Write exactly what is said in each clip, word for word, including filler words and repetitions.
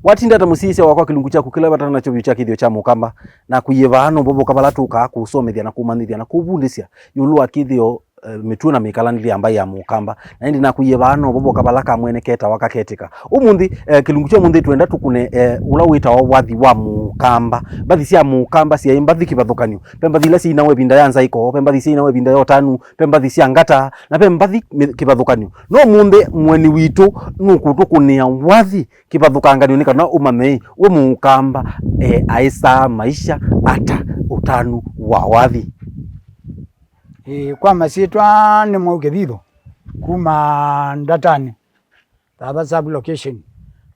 Watinda ata mũsyaĩĩsya wakwa kĩlungu kyaku kĩla vatana nakyo vyũ kya kĩthĩo kya Mũkamba, na kũyĩvaa no vovoka vala tũkaa kũsomethya na kũmanyĩthya na kũvundĩsya ĩũlũ wa kĩthĩo, eh, mĩtuo na mĩkalanĩle ya mbaĩ ya Mũkamba. Na ĩndĩ nakũyĩvaa no vovoka vala kamwene ketawa kaketĩka. Ũmũnthĩ, eh, kĩlungu kya ũmũnthĩ twenda tũkũne, eh, ũla wĩtawa wathi wa Mũkamba. Mbathi sya Mũkamba syaĩ mbathi kĩvathũkany'o. Ve mbathi ila syainawa ĩvinda ya nzaĩko, ve mbathi syainawa ĩvinda ya ũtanu, ve mbathi sya ngata, na ve mbathi mĩ-, kĩvathũkany'o. No ũmũnthĩ mũeni witũ nũkũtũkũnĩa wathi kĩvathũkangany'o nĩ kana ũmanye we Mũkamba, eh, aĩsaa maisha ata ũtanu wa wathi. Ĩĩ, kwa masyĩtwa nĩ Mwau Kĩthitho kuma Ndatanĩ, Thatha sub location.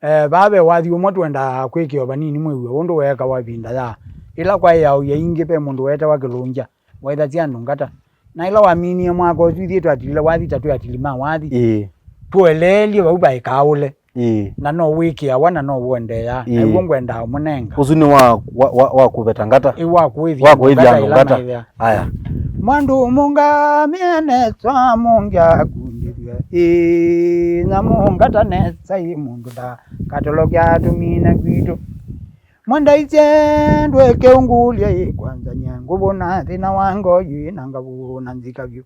Eh, vaa ve wathi ũmwe twendaa kwĩkĩa vanini mwĩw'e ũndũ weekawa ĩvinda ya ĩla kwaĩ ya ũya ingĩ, ve mũndũ weetawa Kĩlũngya. Waĩthasya andũ ngata. Na ĩla waminie mwaka ũsu, ithyĩ twatilile wathi ta twĩ atili ma wathi. Ĩĩ. Tũeleelye vau vaĩ kaũle. Ĩĩ. Na no wĩkĩawa na no ũendeea. Ĩĩ. Na ĩw'o ngwendaa ũmũnenga. Ũsu nĩ wa, wa, wa, wa kũveta ngata? Ĩ, wa kũĩthya. Wa kũĩthya andũ ngata ila ngata. Maĩthĩa. Aya. Mwandu mũngamĩe nesa mũngya kundĩthw'a. Ĩĩ, nyamũ ngata nesa ĩ mũndũ ndakatolokya tũmina kwitũ. Mwendaisye ndweke ũngũlya ĩ kwanzany'a ngũvũ na thĩna wa ngoo yu ĩ na ngavũ na nzika vyũ.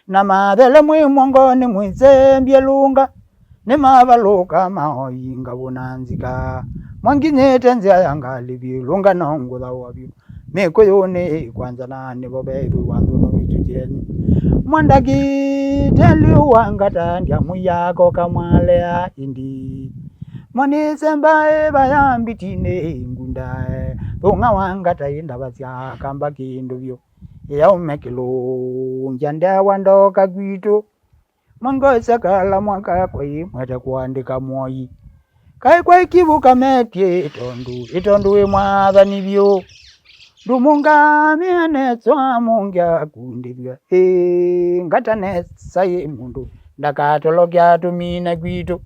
Na mathele mwĩ mwongo nĩ mwĩsembye lũnga, nĩ mavalũka maoi ngavũ na nzika. Mwanginyĩte nzĩa ya ngalĩ vyũ, lũnga no ngũthawa vyũ. Mĩkũyũnĩ kwanza na nĩvo vethĩwa nthũnũ ĩtutyeni. Mwandakiteli wa ngata ndya mũyako kamwalea ĩndĩ. Mwanĩsemba ĩva ya mbitinĩ ngunda, thũng'a wa ngata ĩndavasya kamba kĩndũ vyũ. Ĩyaume Kĩlũngya ndewa ndoka kwitũ. Mwangosa kala mwaka kwai mwete kũandĩka mwoi. Kaĩ kwai kĩvũ kametye ĩtondũ, ĩtondũ wĩ mwathani vyũ. Ndũmũngamĩa nesa mũngya kundĩthw'a. Ĩĩ, ngata nesa ĩ mũndũ ndakatolokya tũmina kwitũ.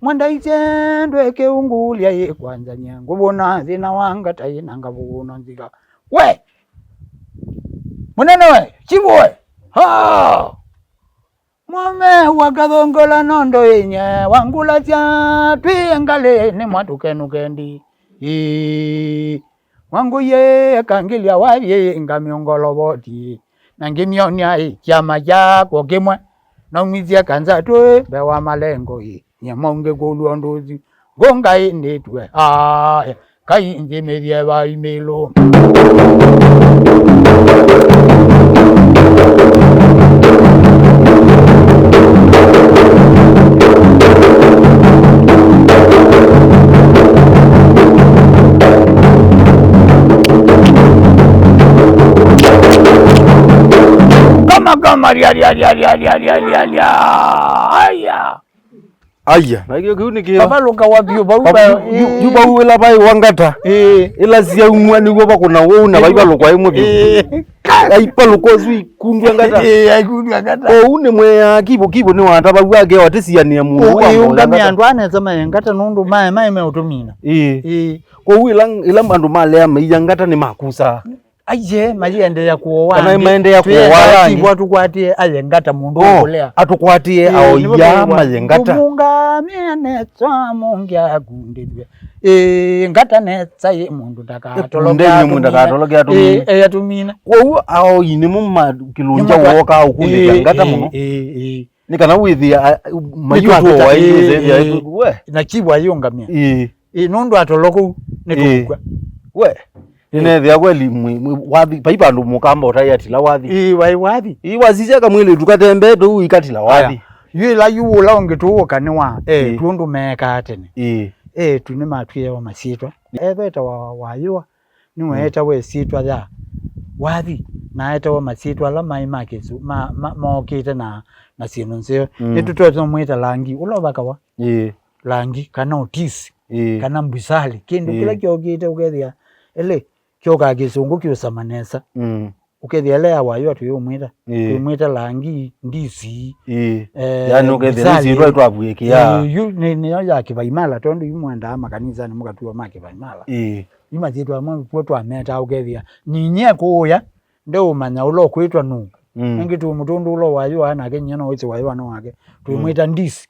Mwendaisye ndweke ũngũlya ĩ kwanzany'a ngũvũ na thĩna wa ngata ĩ na ngavũ na nzika. We! Mũnene we! Chifu we! Ha! Mwame wakathongola nondo inye wangulasya twi ngalĩ nĩ mwatũkenũkendi. Ĩĩ. Wangũie kangĩlya wathi ngamĩongolovoti na ngĩmyonia ĩ kyama kyakwa kĩmwe. Naumisye kanza twĩ mbee wa malengo ĩ. Nyie mwaungĩ kũlwa ũndũ ũsu. Ngũnga ĩndĩtwe. Aya. Kai nzĩmĩthye vai mĩlũ. Kama, kama, ria, ria, ria. Aya. Aya, na kĩo kĩu nĩ kĩo. Vavalũkawa vyũ vau. Yu, yu, yu vau ĩla vaĩ wa ngata. Ĩĩ. Ĩla syaumwa nĩw'o vakũna ũu na vaivalũkwa ĩmwe vyũ. Ĩĩ. Aivalũka ũsu ikundwa ngata. Ĩĩ, aikundwa ngata. Ũu nĩ mwea kĩvo kĩvo nĩ wata vau ake watĩsianĩa mũndũ. Ĩĩ, ũngamĩa andũ anesa maĩ ngata nũndũ maĩ maĩ meũtũmina. Ĩĩ. Ĩĩ. Kwoou ĩla, ĩla andũ malea maiya ngata nĩmakusaa. Aiye, mayĩendeea kũoa. Kana angĩ. Maendeea kũoa angĩ. Twĩenda kĩvwa tũkwatĩe aye ngata mũndũ ũkũlea. Atũkwatĩe aoia maye ngata. Kũmunga mĩanesa mũngĩ akundĩthw'e. Ĩĩ, ngata nesa ĩ mũndũ ndakatolokea tũmina. Ĩĩ, atũmina. Kwoou aoi nĩmo ma Kĩlũngya wookaa ũkundĩthya ngata mũno. Ĩĩ, ĩĩ. Nĩ kana wĩthĩa mayũtũoa ĩndĩ. Na kĩvwa ayĩũngamĩa. Ĩĩ. Ĩĩ, nũndũ atoloku nĩtũkw'a. We, nĩneethĩa kweli mwi-, mwi-, wathi, vai vandũ mũkamba ũtaĩ atila wathi. Ĩĩ, vai wathi. Ĩĩ, wasisya kamwĩlĩtu katembee tũu ikatila wathi. Aya. Yu ĩla yu ũla ũngĩ tũũka nĩ wa eĩtu ũndũ meekaa tene. Ĩĩ. Eĩtu nĩmatwĩewa masyĩtwa. Ethwa etawa Wayũa, nĩweetawa ĩsyĩtwa ya wathi, na eetawa masyĩtwa ala maĩ ma kĩsu-, ma, ma, mookĩte na, na syĩndũ nzeo. Nĩtũtonya mwĩta langi, ũla ũvakawa. Ĩĩ. Langi, kana ũtisi, ĩĩ, kana mbusali, kĩndũ kĩla kyokĩte ũkethĩa, ele, kyokaa kĩsũngũ kĩũsama nesa. Ũkethĩa ele ya Wayũa tũyũmwĩta, ĩĩ, twĩmwĩta langi, ndisi, ĩĩ, eh, yani ũkethĩa mbusali. Nĩ syĩtwa itwavwĩkĩa. Ĩĩ, yu nĩ, nĩyo ya kĩvaimala, tondũ yu mwendaa makanisanĩ mũkatuwa ma kĩvaimala. Ĩĩ. Yu masyĩtwa amwe kw'o twametaa ũkethĩa. Ninyie kũũya, ndeũmanya ũla ũkwĩtwa nũũ. Ĩngĩ twĩ mũtũndũ ũla Wayũa nake nyie no wĩsĩ Wayũa nĩ wake. Twĩmwĩta ndisi.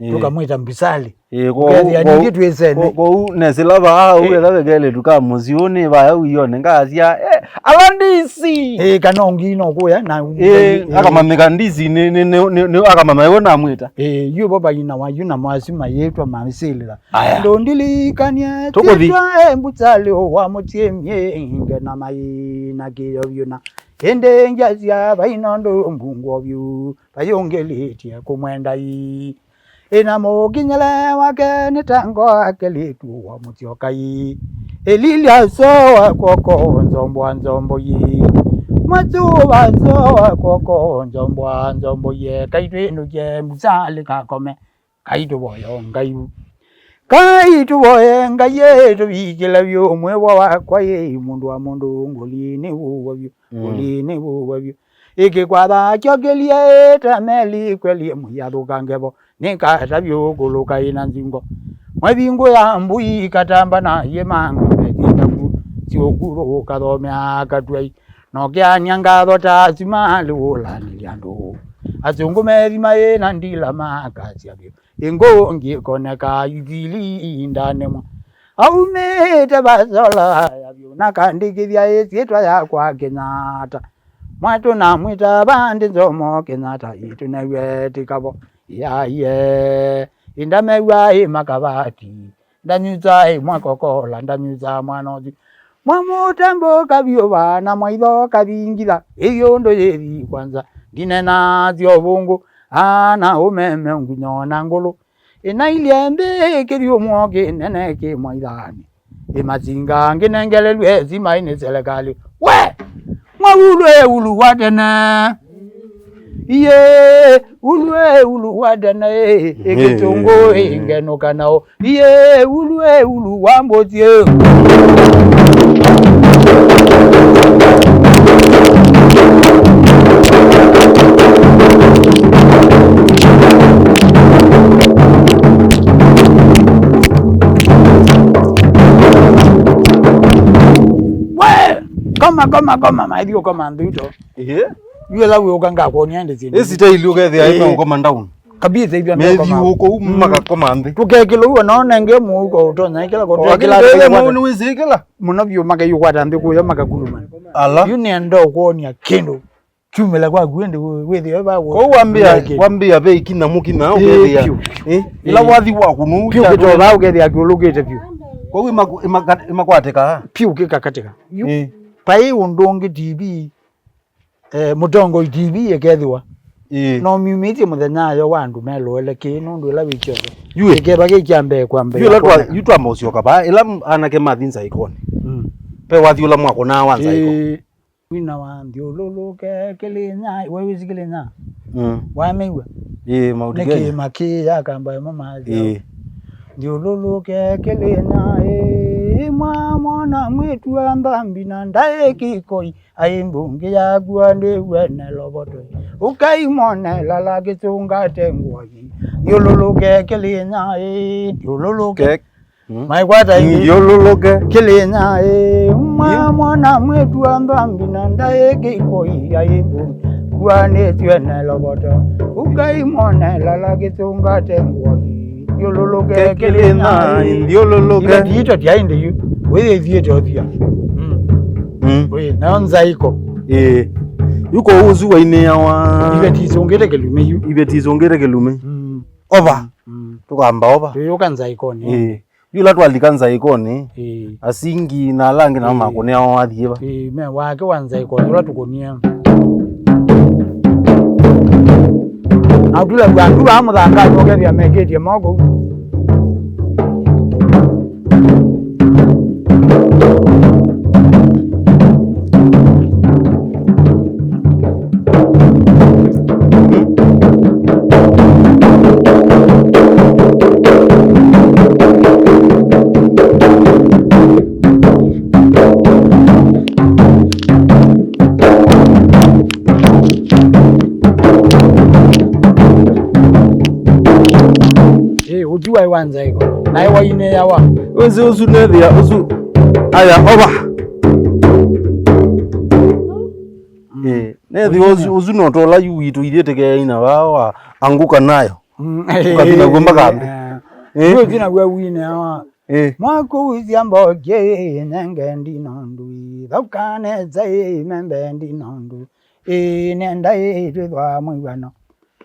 Ĩĩ. Tũkamwĩta Mbusali. Ĩĩ, ko-, ũkethĩa ko-, ningĩ twĩsene. Ko-, kou nesĩla vaa, ĩĩ, ũketha vekelĩtu ka mũsyĩ ũũ nĩ vaya ũione ngasya, "Eh, ala ndisi!" Ĩĩ, kana ũngĩ no kũya na, ĩĩ, ĩĩ, akamamĩka ndisi, nĩ, nĩ, nĩ, nĩ, nĩ, akamamĩka namwĩta. Ĩĩ, yu vo vaina wa yu na mwasu mayĩtwa masĩlĩla. Aya. Ndũndilikanie tũkũthi. Syĩtwa e Mbusali wa mũsyĩ myenge na maina kĩyo vyũ na ĩndĩ ngyasya vaina ũndũ mbungu vyũ vayũngĩlĩtye kũmwenda ii. Ĩna mũkinyĩle wake nĩ ta ngoa kelĩtu wa mũsyokai. Ĩlilya soa kwoko nzombo wa nzombo yi. Mwatũva soa kwoko nzombo wa nzombo yi. Kaitwĩndũkye Mbusali kakome. Kai tũvoye o Ngai. Kai tũvoye Ngai ĩ, tũvikĩle vyũ mwĩvo wakwa ĩ, mũndũ wa mũndũ ngũlinĩ vũwa vyũ, mm, ngũlinĩ vũwa vyũ. Ĩkĩkwatha kyokĩlye ĩ, ta meli kweli mũyathũkange vo, nĩkata vyũ kũlũka ĩna nzingo. Mwevingũ ya mbui katamba na yĩma ng'ombe syĩtaku, syũkũthũka thomea katwai. Nokeany'a ngatho ta asu malĩ ũlanĩlya andũ. Asũngũ methima ĩ na ndila makasya vyũ. Ĩngũ ngĩkoneka ithili iindanĩ mwa. Aumĩte vasola ya vyũ na kandĩkĩthya ĩ syĩtwa yakwa Kenyatta. Mwatũ namwĩta vandĩ Nzomo Kenyatta itũnew'e tĩkavo. Yaie. Ĩndamew'a ĩ makavati. Ndanyusa ĩ mwa Coca-Cola, ndanyusa mwana ũsu. Mwamũtambũka vyũ vaa na mwaitho kavingitha, ĩvyũ ũndũ yĩthi kwanza, ndinena syo vũngũ, ana ũmeme ngunyo na ngũlũ. Ĩnailye mbĩ kĩthyũmũo kĩnene kĩ mwaithanĩ, ĩmasinga ngĩnengelelw'e simai nĩ selekalĩ. We! Mwa ulwe ulu wa tene. Iye, ulwe ulu wa tene, ĩ, ĩ, kĩtũngũ, ĩ, ngenũka nao. Iye, ulwe ulu wa mbũti, ĩ. We! Koma, koma, koma, maithi ũkoma nthito. Ĩĩ. Yu ĩla wĩũka ngakwonia ĩndĩ syĩndũ. Ĩ sitaili ũkethĩa, ĩĩ, ĩme ũkoma down. Kabisa, ivyo mekoma. Methi ũkũ, mm, makakoma nthĩ. Tũkekĩla ũguo, no nenge mũuko ũtonya ĩkĩla. O, lakini kũtekĩla ĩla mũndũ nĩwĩsĩ ĩkĩla. Mũno vyũ makaiũkwata nthĩ kũya makakuluma. Ala. Yu nĩenda ũkwonia kĩndũ kyumĩla kwaku ĩndĩ wĩ-, wĩthĩe va wĩ-, kũu wambĩa, wĩkĩte. Wambĩa ve ikinya mũkinya, ĩĩ, ũkethĩa. Vyũ. Ĩ, ĩla, ĩĩ, wathi waku nũu. Vyũ kĩtola ũkethĩa kyũlũkĩte vyũ. Kũu ĩmaku-, ĩmaka-, ĩmakwatĩkaa. Vyũ kĩkakatĩka. Yu, ĩĩ, vai ũndũ ũngĩ T V. Eh, Mũtongoi T V ĩkethĩwa. Ĩĩ. No myumĩtye mũthenya yo wa andũ melũele kĩĩ nũndũ ĩla wĩ kyothe. Yu ĩ. Ĩkethwa kĩ kya mbee kwa mbee. Yu ĩla twa-, yu twamba ũsyoka vaa, ĩla m-, anake mathi nzaĩkonĩ. Mm. Ve wathi ũla mwakũnaa wa nzaĩko. Ĩĩ. Wina wa ndyũlũlũke kĩlĩnya, we wĩsĩ kĩlĩnya? Mm. Wamĩw'a? Ĩĩ, Mount Kenya. Nĩ kĩĩma kĩĩ ya kamba ĩmwe maathya. Ĩĩ. Ndyũlũlũke kĩlĩnya, ĩĩ, mwamwona mwĩtu wa nthambi na ndaĩ kĩkoi. Ai mbunge yaku andĩw'e ne lovoto. Ũkai mone lala kĩsũngate ngũa ii. Thiũlũlũke kĩlĩnya ĩĩ, thiũlũlũke. Ke-, mm. Maikwata ĩngĩ. Thiũlũlũke. Kĩlĩnya ĩĩ, mwa-, mwana mwĩtu wa nthambi na ndaĩ kĩkoi ai mbunge. Kuanĩtw'e ne lovoto. Ũkai mone lala kĩsũngate ngũa ii. Thiũlũlũke kĩlĩnya ĩĩ. Thiũlũlũke. Iveti ito ti aĩ ndĩ yu. Wĩyĩthiĩte ũthia. Mm. Mm. Wĩ, nayo nzaĩko. Ĩĩ. Yu kũu ũsu wainĩawa. Iveti isũngĩte kĩlumi yu. Iveti isũngĩte kĩlumi. Mm. Ova. Mm. Tũkamba ova. Tũyũka nzaĩkonĩ. Ĩĩ. Yu la twalika nzaĩkonĩ. Ĩĩ. Asingi na ala angĩ nao, ĩĩ, makũnĩawa wathi ĩva. Ĩĩ, me wake wa nzaĩkonĩ ũla tũkũnie. Na ũtulaw'a andũ vaa mũthanganĩ ũkethĩa mekĩtye moko. Ĩ, ũti waĩ wa nzaĩko, naĩ wainĩawa. Ũsu, ũsu nethĩa, ũsu. Aya, ova. Mm. Ĩ, nethĩa ũsu, ũsu no tola yu witũ ithyĩ tĩkeaina vaa wa anguka nayo. Mm, ũkathi naw'o mbaka ambe. Eh. Eh? Ũthi naw'o wine wa. Eh. Mwakuusya mboki, nenge ndinondu, thauka nesa, membe ndinondu. Ĩ, nenda ĩ, twĩthwa mwĩw'ano.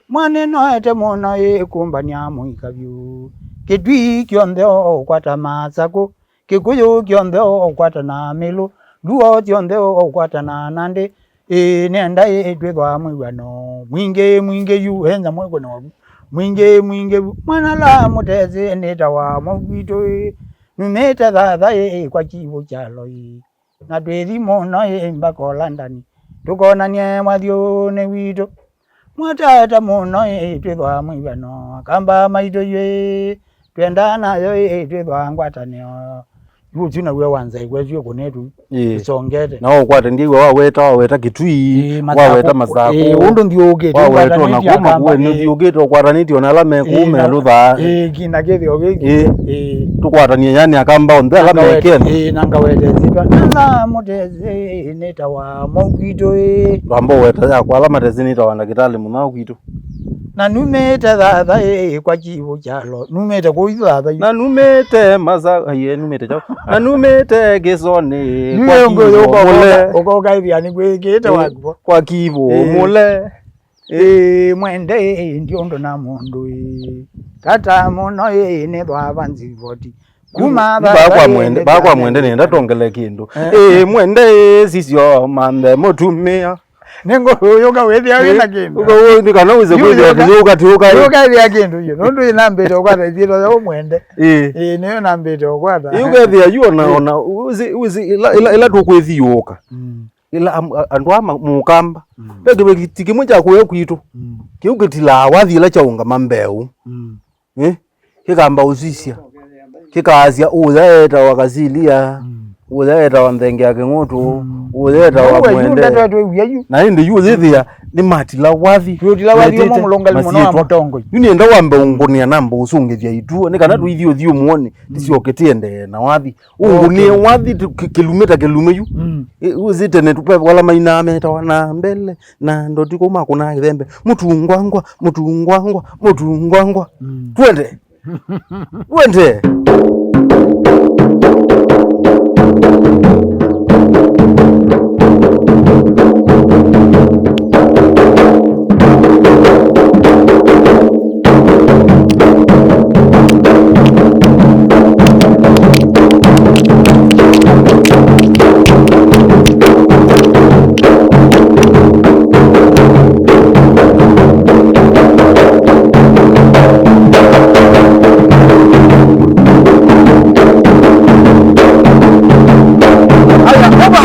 Mwanenoete mũno ĩ, kũmbany'a mũika vyũ. Kĩtui kyonthe ũkwata Masakũ, Kĩkũyũ kyonthe ũkwata na Mĩlũ, Luo syonthe ũkwata na Nandĩ. Ĩ, nenda ĩ, twĩthwa mwĩw'ano. Mwingĩ, mwingĩ yu, enya mwĩkũne waku. Mwingĩ, mwingĩ yu, mwana la mũtesĩ nĩtawa Mwaũkwitũ ĩ. Numĩte thatha ĩ, kwa kĩw'ũ kyalo ĩ. Na twĩthi mũno ĩ, mbaka Ũlandani, tũkonanie mwathyũnĩ witũ. Mwatata mũno ĩ, twĩthwa mwĩw'ano, Akamba maitũ yu ĩ, twendaa nayo ĩ, twĩthwa ngwatanĩo. Yu ũsu naw'o wa nzaĩ kwesu ĩkũnĩtu. Ĩĩ. Ĩsongete. Na ũkwata ndiw'a waweta, waweta Kĩtui, ĩĩ, Masakũ, waweta Masakũ, ĩĩ, ũndũ nthiũũkĩte, waweta ona ũkwatanĩtye kuma Akamba, kuwe, ĩĩ, nũthiũũkĩte ũkwatanĩtye ona ala me kũu, ĩĩ, me na, Lũthaa. Ĩĩ, kina kĩthĩo gĩkĩ. Ĩĩ. Ĩĩ. Tũkwatanie yani Akamba onthe ala me Kenya. Ĩĩ, na ngawete syĩtwa. Nala mũtesĩ nĩtawa Mwaũkwitũ ĩ. Ndwamba ũweta yakwa ala matesĩ nĩtawa ndakĩtalĩ mũna kwitũ. Na numĩte thatha ĩ, kwa kĩw'ũ kyalo. Numĩte kũu thatha yu. Na numĩte masa, aiye, numĩte chao. Na numĩte kĩsonĩ, yu kwa ĩyo ngũyũ kĩw'ũ ũko-, mũle. Ũko-, ũkaĩthĩa nĩ kwĩkĩte, ĩĩ, wakuo. Kwa kĩw'ũ, ĩĩ, mũle. Ĩĩ, mwende, ĩĩ, ndi ũndũ na mũndũ, ĩĩ. Tata mũno, ĩĩ, nĩthwa vanzi voti. Kuma baa kwa mwende, baa kwa mwende nenda tongele kĩndũ. Eh. Ĩĩ, mwende, ĩĩ, sisyo manthe mũtumĩa. Nĩ ngũyũka wĩthĩa wĩ na kĩndũ. Ũka wĩ, nĩ kana wĩse kwĩthĩa kĩyũka, tĩũka, ĩĩ. Yũka ĩthĩa kĩndũ yu. Nũndũ ĩnambĩte ũkwata ĩsyĩtwa ya mwende. Ĩĩ. Ĩĩ, nĩyo nambĩte ũkwata. Ĩĩ, ũkethĩa yu ona, ona, wĩsĩ, wĩsĩ, ĩla, ĩla, ĩla tũkwĩthiũũka. Mm. Ĩla am-, a-, andũ aa ma-, mũkamba. Mm. Ve kĩveti kĩmwe kya kũya kwitũ. Mm. Kĩu kĩtilaa wathi ĩla kyaũngama mbeũ. Mm. Eh? Kĩkamba ũsisya. Kĩkaasya, ũya etawa Kasilia. Mm. Ũya etawa Nthenge ya Kĩng'ũtũ. Mm. Ũya etawa Mwende. Na ĩndĩ yu ũyĩthĩa nĩmatila wathi. Twĩtila wathi ũmwe mũlũngalu mũno wa mũtongoi. Yu nĩenda wambe ũngũnĩa namba ũsũngĩthya ituo. Nĩ kana, mm, tũithi ũthiũ muonĩ. Mm. Tĩsyoke tĩendee na wathi. Ũngũnĩe wathi tu-, kĩ-, kĩlumĩ ta kĩlumĩ yu. Mm. Ĩ, ũsĩ tene tu-, ve vala mainaa metawa na mbele, na ndoti kũu makũnaa kĩthembe. Mũtungwangwa, mũtungwangwa, mũtungwangwa. Mm. Twende. Twende. Aya, opa!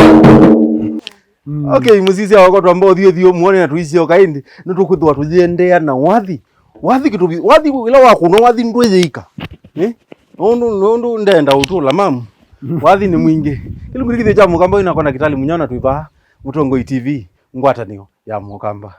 Mm. Okay, mũsisya wakwa, twamba ũthiĩ ũthiĩ ũmwone na tũisyoka ĩndĩ, nĩtũkwĩthĩwa tũyĩendeea na wathi. Wathi kĩtũvi-, wathi ĩla wakũnwa wathi ndwĩyĩika. Eh? Nũndũ, nũndũ ndenda ũtũla, mamu. Wathi nĩ mwingĩ. Kĩlungu nĩ kĩthĩo kya mũkamba wĩna kona kĩtali mũnyao na twĩ vaa, Mũtongoi T V, ngwatanĩo ya mũkamba.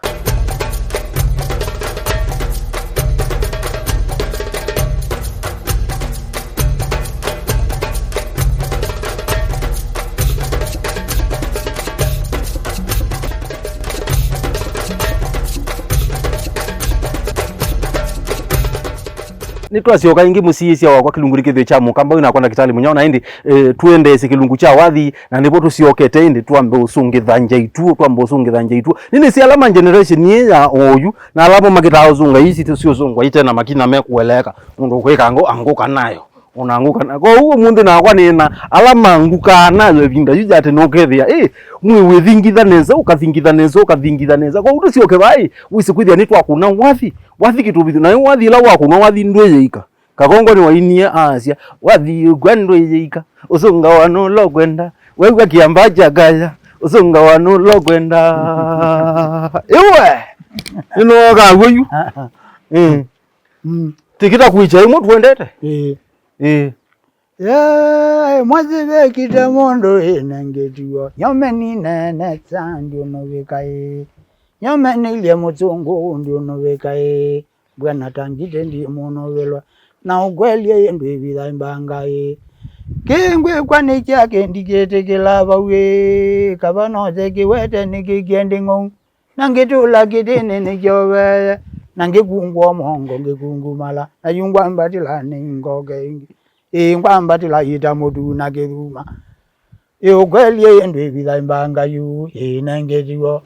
Nĩtwasyoka ĩngĩ mũsiĩĩsya wakwa kĩlungu nĩ kĩthĩo kya mũkamba wĩna kona kĩtali mũnyao na ĩndĩ, eh, tũendeesye kĩlungu kya wathi. Na nĩvo tũsyokete ĩndĩ twambe ũsũngĩthangya ituo, twambe ũsũngĩthangya ituo. Nĩnĩsĩ ala ma generation ĩĩ ya oyu, na ala mo makĩtaa ũsũnga ii sitũ syũsũngwa ite na makina mekũeleeka, mũndũ ũkwĩka angũ, angũka nayo, ũnangũka na. Kwoou ũmũnthĩ nakwa nĩna ala mangũkaa nayo ĩvinda yu ya tene ũkethĩa, ĩ, mwĩĩ wĩthingitha nesa, ũkathingitha nesa, ũkathingitha nesa. Kwoou tũsyoke vaa, ĩ, wĩsĩ kwĩthĩa nĩtwakũna wathi, wathi kĩtũvithyo, nayo wathi ĩla wakũnwa wathi ndwĩyĩika. Kakongo nĩwainie aasya, wathi ũkw'a ndwĩyĩika, ũsũngawa nũla ũkwenda, wew'a kĩamba kya kaya, ũsũngawa nũla ũkwenda. Ĩwe! Nĩnooka w'o yu. Eh. Mm. Tikita kwicha imwe tuendete. Eh. Eh. Yee, mwasi vekite mũndũ ĩnengetiwa. Nyomeni nene sa ndiũnũvĩka ĩ. Nyomeni lye mũsũngũ ndiũnũvĩka ĩ. Mbwana ta ngite ndi mũnũvĩlwa, na ũkwelye ĩ ndwĩvitha mbanga ĩ. Kĩngwĩkwa nĩ kya kĩndi kĩtĩkĩla vau ĩ, kava nose kĩwete nĩkĩkie nding'ou, na ngĩtũla kĩtĩnĩ nĩkyovee. na ngĩkungũa mũongo ngĩkungumala, na yu ngwambatĩla nĩ ngoke ĩngĩ. Ĩĩ, ngwambatĩla ĩta mũtu na kĩthuma. Ĩ ũkweli ĩĩ ndwĩvitha mbanga yu, ĩĩ na ngĩtiw'o,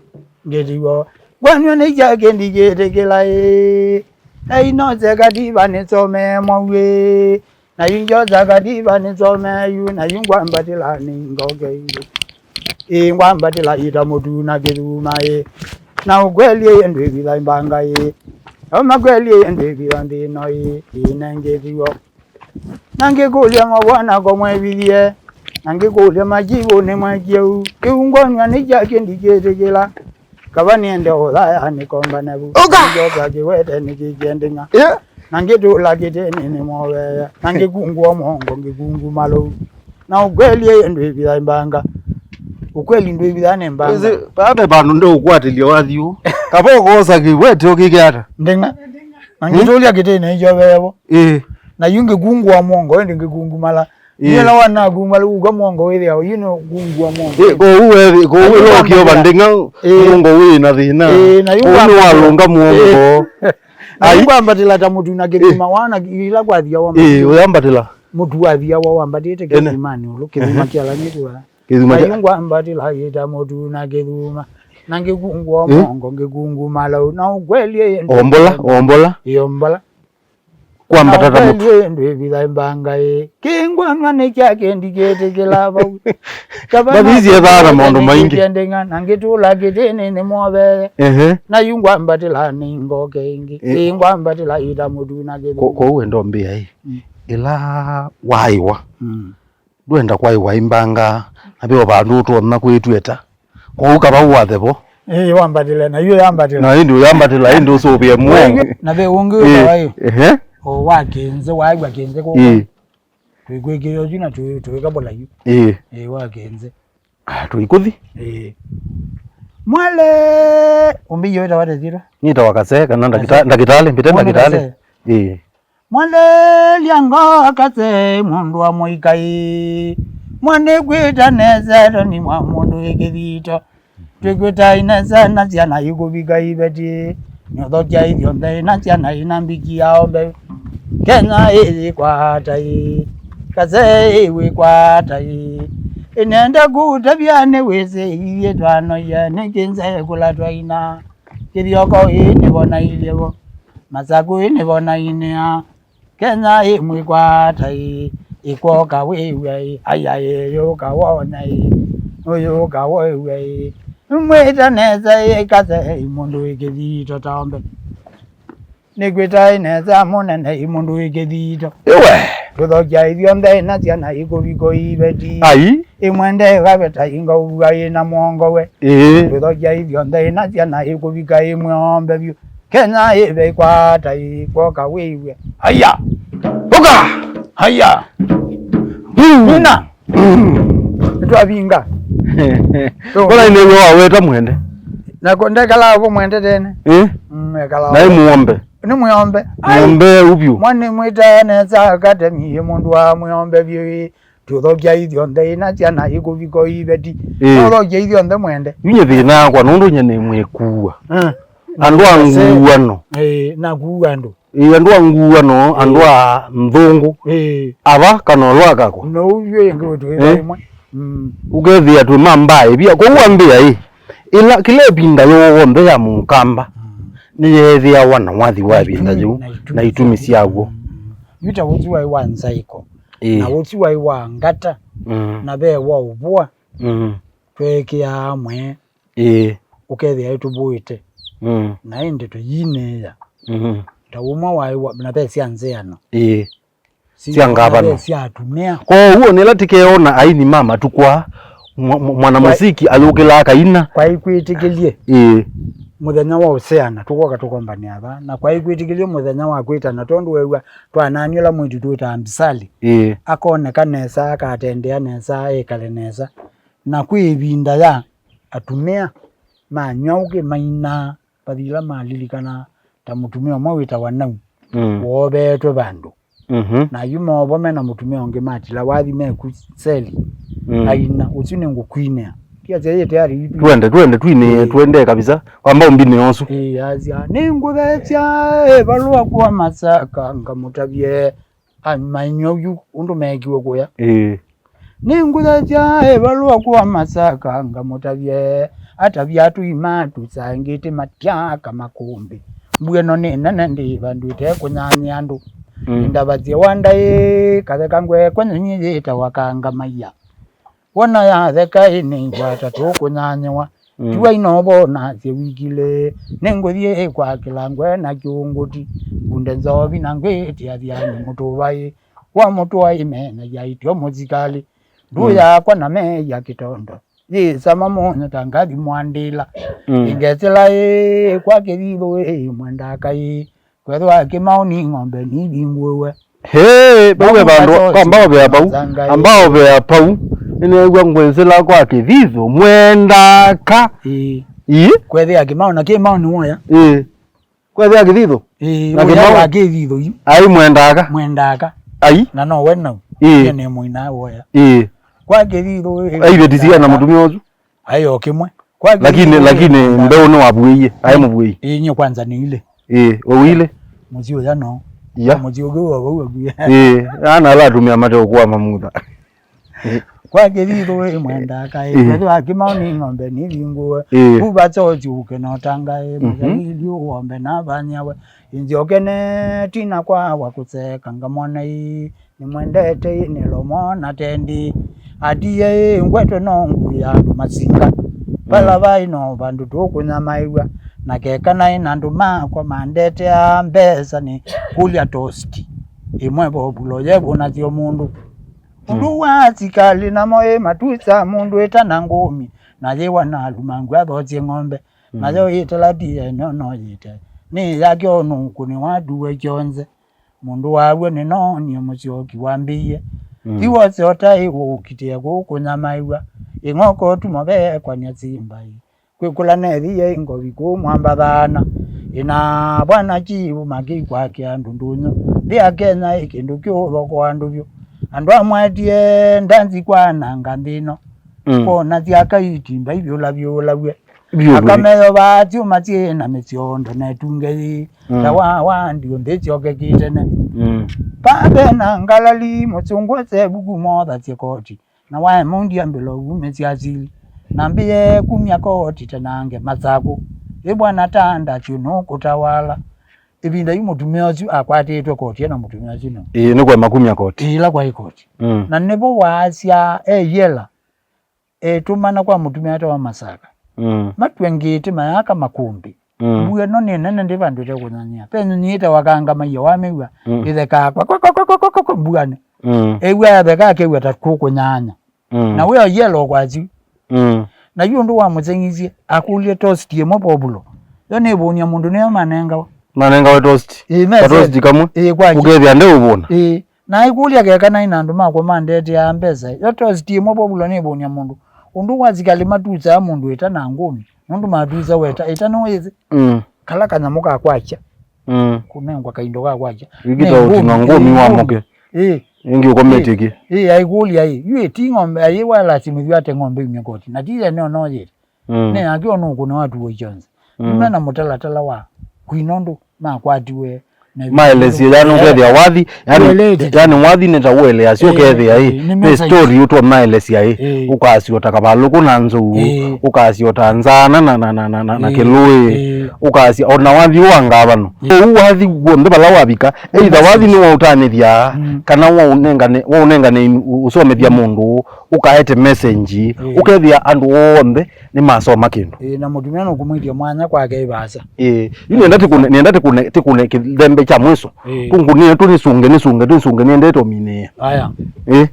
ngĩtiw'o. Ngwanw'a nĩ kyake ndikĩtĩkĩla ĩĩ. Ei nose kativa nĩsomee mwau ĩĩ. Na yu ngyosa kativa nĩsomee yu, na yu ngwambatĩla nĩ ngoke ĩngĩ. Ĩĩ ngwambatĩla ĩta mũtu na kĩthuma ĩĩ. Na ũkweli ĩĩ ndwĩvitha mbanga ĩĩ. Oma kweli ĩĩ ndwĩvitha nthĩ ĩno ĩĩ, ĩĩ na ngĩtiw'o. Na ngĩkũlya mavwana ko mwevithie, na ngĩkũlya majivu nĩ mwekie u. Kĩu ngwanw'a nĩ kyake ndikĩtĩkĩla. Kava nĩende ũthaya nĩkombane vu. Ũka! Ngyoka kĩwete nĩkĩkĩendeng'a. Yeah. Na ngĩtũla kĩtĩnĩ nĩmwoveea. Na ngĩkungũa mũongo ngĩkungumala u. Na ũkweli ĩĩ ndwĩvitha mbanga. Ũkweli ndwĩvitha nĩ mbanga. Ĩsĩ, vaa ve vandũ ndeũkwatĩlya wathi ũũ. Kava ũkosa kĩwete ũkĩke ata? Ndeng'a. Na ngĩtũlya kĩtĩnĩ nĩkyoveevo. Ĩĩ. Na yu ngĩkungũa mũongo, ĩndĩ ngĩkungumala. Ĩĩ. Nĩla wanakungumala ũka mũongo wĩthĩawa, yu nĩ kungũa mũongo. Ĩĩ, kwoou we, kwoou ĩla ũkĩova ndeng'a, ĩĩ, mũongo wĩ na thĩna. Ĩĩ, na yu kwoou nĩwalũnga mũongo. Ĩĩ. Na yu ngwambatĩla ta mũtu na kĩthima, ĩĩ, wana ila kwathia wambatĩla. Ĩĩ, ũyambatĩla. Mũtu wathia wa wambatĩte kĩthimanĩ ũlũ, kĩthima kĩalanĩtwe. Kĩthima kya- Na yu ngwambatĩla ĩta mũtu na kĩthuma. Na ngĩkungũa, ĩĩ, mũongo, ngĩkungumala, na ũkweli ĩĩ. Ombola, ombola. Ĩĩ, ombola. Kwambata ta mũtu. Kweli ndwĩvitha mbanga ĩ. Kĩngwanwa nĩ kyake ndikĩtĩkĩla vau. Kavana mathisi ethaa na maũndũ maingĩ. Ndeng'a, na ngĩtũla kĩtĩnĩ nĩmwoveea. Ehe. Na yu ngwambatĩla nĩ ngoke ĩngĩ. Ĩ- Ĩ ngwambatĩla ĩta mũtu na kĩthuma. Ko- kwoou wenda ũmbĩa ĩ. Mm. Ĩla waĩwa. Mm. Ndwenda kwaĩwa ĩ mbanga, na ve o vandũ ũtonya kwĩtweta. Kwoou kava ũwathe vo. Ĩĩ, wambatĩle, na yu yambatĩla. Na ĩndĩ ũyambatĩla, ĩndĩ ũsũvĩe mũongo. Na ve ũngĩ wĩtawa ĩ. Ehe. O wa kĩnze, waĩwa kĩnze kũka. Ĩĩ. Twĩkwĩkĩĩa ũsu na tũĩ- tũĩkavũla yu. Ĩĩ. Ĩĩ, wa kĩnze. Ah, tũikũthi. Ĩĩ. Mwale, ũmbĩie wĩtawa ata ĩsyĩtwa? Nĩtawa Kase, kana ndakĩta- Kase. Ndakĩtalĩ, mbĩte ndakĩtalĩ. Kase. Ĩĩ. Mwalelya ngoo Kase, mũndũ wa mũikai. Mwanĩkwĩta nesa, toni mwa mũndũ wĩ kĩthito. Twĩkwĩtai nesa na syana ikũvika iveti. Nĩũthokya ithyonthe ina syana ina mbiki yao mbeu. Kenya ĩyĩkwata ĩ. Kase ĩwĩkwata ĩ. Ĩnenda kũũtavya nĩwĩsĩ ithyĩ twanoie nĩkĩ nze kũla twaina. Kĩthyoko ĩ nĩvo nailye vo. Masakũ ĩ nĩvo nainĩa. Kenya ĩ mwĩkwata ĩ, ĩkwoka wĩw'a ĩ, aya ĩ, yũka wone ĩ, ũyũka wĩw'a ĩ. Nĩmwĩta nesa ĩ, Kase ĩ, mũndũ wĩ kĩthito taombe. Nĩkwĩta ĩ nesa mũnene ĩ, mũndũ wĩ kĩthito. Ĩwe. Tũthokya ithyonthe ĩ na syana ikũviko iveti. Ai. Ĩmwe nde ĩkaveta ĩ ngauvua ĩ na mwongo we. Ĩĩ. Tũthokya ithyonthe ĩ na syana ikũvika ĩmwe ombe vyũ. Kenya ĩve ĩkwata ĩ, kwoka wĩw'e. Aya! Ũka! Aya! Nina! Nĩtwavinga. Kũla ĩnĩ waweta mwende. Na ko- ndekalaa vo mwende tene. Eh? Mm, ekalaa naĩ vo. Mũombe. Nĩ mwĩombe. Ai! Mũombe ũvyũ. Mwana mwĩtaa nesa akatemie mũndũ wa mwĩombe vyũ ĩ. Tũthokya ithyonthe ina syana ikũviko iveti. Ĩĩ. Tũthokya ithyonthe mwende. Yu nyie thĩna wakwa nũndũ nyie nĩ mwĩkuua. Eh. Andũ a nguano. Ĩĩ, nakuua andũ. Ĩĩ, andũ a nguano, ĩĩ, andũ a nthũngũ. Ĩĩ. Ava kana ũla akakwa. No ũvyũ ĩngĩ wĩtũ ĩva ĩmwe. Mm. Ũkethĩa twĩ ma mbaa ĩvia. Kwoou ambĩa ĩ, ĩla, kĩla ĩvinda yonthe ya mũkamba, mm, nĩyeethĩawa na wathi wa ĩvinda yĩu, na itumi syaw'o. Mm. Yu ta ũsu waĩ wa nzaĩko. Ĩĩ. Na ũsu waĩ wa ngata, mm, na ve wa ũvũa, mm, tweekĩaa amwe, ĩĩ, ũkethĩa ĩtũvũĩte, mm, na ĩndĩ tũyinĩĩa. Mm. Ta ũmwe waĩ wa, na ve sya nzĩano. Ĩĩ. Sya ngavano. Na ve sya atumĩa. Kwoou nĩla tikeona aini ma matukũ aa, mwa- mwa- mwanamũsiki ayũkĩlaa kaina. Kwaĩ kwĩtĩkĩlye. Ĩĩ. Mũthenya wa ũseana, tũkoka tũkombanĩa vaa. Na kwaĩ kwĩtĩkĩlye mũthenya wa kwĩtana, tondũ weew'a twanani ũla mwĩĩtu twĩtaa Mbisali. Ĩĩ. Akoneka nesa, akatendea nesa, ekale nesa. Na kwĩ ĩvinda ya atumĩa manyw'a ũkĩ mainaa, vathi ĩla malilikana ta mũtumĩa ũmwe wĩtawa Nau, mm, wooveetwe vandũ. Mhm. Na yu moovo mena mũtumĩa ũngĩ matila wathi meku seli, mm, aina, ũsu nĩngũkwinĩa. Yasya yĩ tayari itũ. Twende, twende, twinĩe, ĩĩ, twende kabisa. Wamba ũmbinĩe ũsu. Ĩĩ, asya, "Nĩngũthesya ĩvalũa kwa Masaka, ngamũtavye." Amany'a ũyu ũndũ meekiwe kũya. Ĩĩ. "Nĩngũthesya ĩvalũa kwa Masaka, ngamũtavye." Atavya atũi ma tũsangĩte matyaka makũmbĩ. Mbua ĩno nĩ nene, ndĩ vandũ ĩtekũnyanyĩa andũ. Mm. Nĩndavasye wa ndaĩ, katheka ngwekwa nyonyi yĩtawa Kangamaia. Wona yatheka ĩnĩngwata tũkũnyanyĩwa. Mm. Tiwa ino vonasye wikilĩ, nĩngũthiĩ kwa kĩlangwe na kĩũngũti, ngunde nzovi na ngwĩtĩa thiani mũtũvaĩ, wa mũtũa ĩmenyagia ityo mũsikalĩ, ndũ, mm, yakwa na meia kĩtondo, yĩsama mũnyo ta ngathi mwandĩla, mm, ĩngesĩla ĩ kwa kĩthithũ ĩ mwendaka ĩ, kwethĩwa kĩmaũ nĩ ng'ombe nivingũĩwe. Hĩ, vau ve vandũ, amba ovea vau, amba ovea vau. Nĩneew'a ngwĩsĩla kwa kĩthithũ, mwendaka. Ĩĩ. Ĩĩ? Kwethĩa kĩmaũ na kĩmaũ nĩ woya. Ĩĩ. Kwethĩa kĩthithũ? Ĩĩ, na ũya kĩmaũ wa kĩthithũ yu. Ai mwendaka. Mwendaka. Ai. Na no we nau. Ĩĩ. Nĩ mũina woya. Ĩĩ. Kwa kĩthithũ, ĩĩ, aithe tisia na mwendaka. Mũtumia ũsu. Aĩ o kĩmwe. Kwa lakini, kĩthithũ, lakini ĩĩ, mbeũ nĩwavuĩie, aĩ mũvuĩi. Ĩĩ, nyie kwanza nĩ ile. Ĩĩ, ũu ile. Mũsyĩ ũya no. Iya. Mũsyĩ ũngĩ wĩ o vau vakuvĩ. Ĩĩ, ana ala atumĩa mate ũkũa mamutha. Ĩĩ. Kwa kĩthithũ ĩĩ mwendaka, ĩĩ, ĩĩ, kwethĩwa kĩmaũ nĩ ng'ombe nivingũwe. Ĩĩ. Kuva chochi ũke na ũtangae, mhm, mũthaili ũombe na vanyawe. Inzyoke ne tina kwa wa kũseka ngamwona ĩĩ. Nĩmwendete ĩ nĩlomo na tendi. Atie ĩ ngwetwe no ngui ya andũ masinga. Vala, mm, vai no vandũ tũkũnyamaĩw'a. Na keka naĩ na andũ makwa mandetea mbesa nĩ kũlya tosti. Ĩmwe vovulo yevũnasyo mũndũ. Mũndũ, mm, wa asikalĩ namo ĩ matusa mũndũ ĩta na ngũmi. Na yĩwa na alumangu athosye ng'ombe. Mm. Nayo ĩtalatie no no yĩte. Nĩ yake ũnũkũ nĩ watuwe kyonthe. Mũndũ wa w'o nĩnoonie mũsyoki wambĩie. Mm. Ti wose ũtaĩ ũkitĩe kũũ kũnyamaĩw'a. Ĩng'oko tu maveekwany'a simba ĩ. Kwĩkũla nethĩie ĩ ngovi kũũ mwambathana. Ĩna bwana chivu makĩikwakĩa andũ ndũnyũ. Nthĩ ya Kenya ĩ kĩndũ kĩũthokoa andũ vyũ. Andũ amwe atie ndanzi kwananga nthĩ ĩno. Mm. Kona syaka itimba ivyũlavyũlaw'e. Vyũ, vyũ. Akameyovaa syũma syĩ na mĩsyondo na ĩtunge yĩĩ. Mm. Ta wa, wa ndio nthĩ syokeki tene. Mm. Vave na ngalali mũsũngũ ese vuku mothasye koti. Na wae mũndi ambĩlo vumĩsya asili. Na mbĩe kumya koti tenange masakũ. Ĩ bwana tanda syũnũ kũtawala. Ĩvinda yu mũtumĩa ũsu akwatĩtwe koti, na mũtumĩa ũsu no. Ĩĩ, nĩ kũema kumya koti. Ĩĩ, ĩla kwaĩ koti. Mm. Na nĩvo waasya eyela. Ĩtũmana kwa mũtumĩa wetawa Masaka. Mm. Matwengĩte mayaka makũmbĩ. Mm. Mbua ĩno nĩ nene ndĩ vandũ ĩtekũnyanyĩa. Ve nyonyi yĩtawa Kangamaia wamĩw'a, mm, ĩthekaa kwa, kwa, kwa mbuanĩ. Mm. Ew'a yathekaa akew'a ta kũkũnyanya. Mm. Na wĩ o yellow kwasyu. Mm. Na yu ũndũ wamũseng'isye, akũlye tosti ĩmwe populo. Yo nĩvũnia mũndũ nĩyo manengawa. Manengawe tosti. Ĩĩ, mese. Ka tosti kamwe. Ĩĩ, kwakĩ. Ũkethĩa ndeũvũna. Ĩĩ. Na aikũlya keka naĩ na andũ makwa mandeteaa mbesa. Yo tosti ĩmwe populo nĩvũnia mũndũ. Ũndũ wa asikalĩ matusaa mũndũ ĩta na ngũmi. Nũndũ matusawa ĩta, ĩta nĩwĩsĩ. Mm. Kala kanyamũ ka kwakya. Mm. Kũnengwa kaindo ka kwakya. Wĩkĩta ũtinwa ngũmi wa mũke. Ĩĩ. Ĩngĩ ũkomete kĩ? Ĩĩ, aikũlya ĩ. Yu ĩti ng'ombe, ayĩwa lasimithw'e ate ng'ombe yumye koti. Na ti ĩthe nĩyo noyĩte. Mm. Nĩ yake ũnũkũ nĩwatuwe kyonthe. Mm. Nĩme na mũtalatala wa kwina ũndũ makwatiwe. Maelesye, yani, ũkethĩa wathi, yani, yani, wathi nĩ ta ũeleasya, eh, ũkethĩa, eh, eh, nĩ story ũtwa maelesya, eh, eh, ũkasya ta kavalũkũ na nzou, eh, ũkasya ta nzaana na, na, na, na, na, na, eh, kĩlũĩ, eh, ũkasya, o na wathi ũũ wa ngavano. Eh. Ũu wathi w'onthe vala wavika, either wathi nĩwaũtanĩthya, mm, kana waũnengane, waũnengane, ũ-, ũsomethya, mm, mũndũ, ũkaete message, eh, ũkethĩa andũ onthe nĩmasoma kĩndũ. Ĩĩ, na mũtumĩa nũkũmwĩtya mwanya kwake ĩ vaasa. Ĩĩ, yu nĩenda tĩkũne, nĩenda tĩkũne, tĩkũne kĩthembe kya mwiso. Ĩĩ. Tũngũnĩe tũ nĩsunge, nĩsunge, tũnĩsunge, nĩendete ũminĩĩa. Aya. Ĩĩ.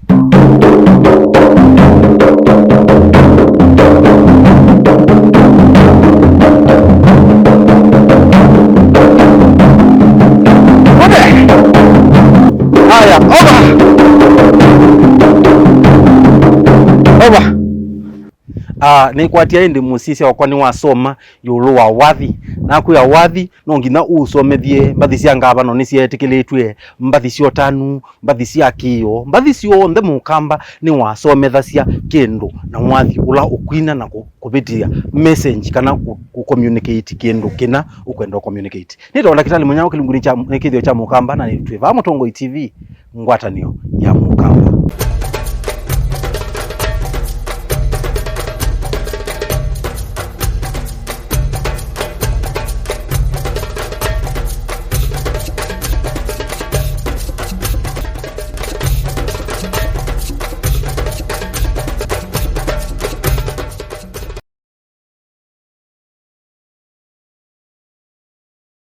Aya, over. Over. Ah, nĩkwatia ĩndĩ mũsisya wakwa nĩwasoma ĩũlũ wa wathi. Nakwĩa wathi, no nginya ũũsomethye. Mbathi sya ngavano nĩsyeetĩkĩlĩtw'e, mbathi sya ũtanu, mbathi sya kĩĩo, mbathi syonthe Mũkamba nĩwasomethasya kĩndũ na wathi ũla ũkwina na kũ-, kũvĩtĩa message kana kũ-, kũ-communicate kĩndũ kĩna ũkwenda ũ communicate. Nĩtawa Ndakĩtalĩ Mũnyao kĩlungunĩ kya kĩthĩo kya Mũkamba, na nĩtwĩ vaa Mũtongoi T V, ngwatanĩo ya Mũkamba.